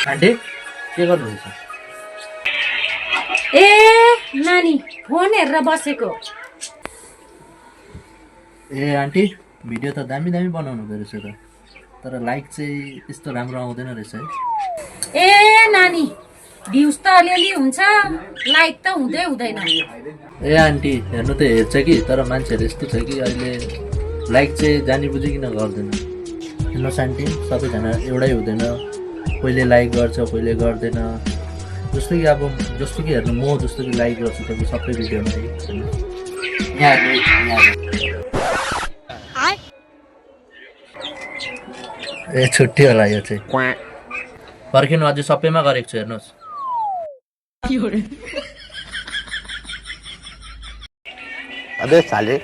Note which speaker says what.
Speaker 1: Aunty के गर्नुहुन्छ?
Speaker 2: ए नानी फोन हेरेर बसेको।
Speaker 1: ए आन्टी भिडियो त दामी दामी बनाउनु हुँदो रहेछ त, तर लाइक चाहिँ त्यस्तो राम्रो आउँदैन रहेछ है।
Speaker 2: ए नानी भ्युज त अलिअलि हुन्छ, लाइक त हुँदै हुँदैन।
Speaker 1: ए आन्टी हेर्नु त हेर्छ कि, तर मान्छेहरू यस्तो छ कि अहिले लाइक चाहिँ जानी बुझिकन गर्दैन। हेर्नुहोस् आन्टी सबैजना एउटै हुँदैन, कोहीले लाइक गर्छ कोहीले गर्दैन। जस्तो कि अब जस्तो कि हेर्नु म जस्तो कि लाइक गर्छु तपाईँ सबै भिडियोमा है। ए छुट्टी होला यो चाहिँ, फर्किनु अझै सबैमा गरेको छु हेर्नुहोस्।
Speaker 3: अबे साले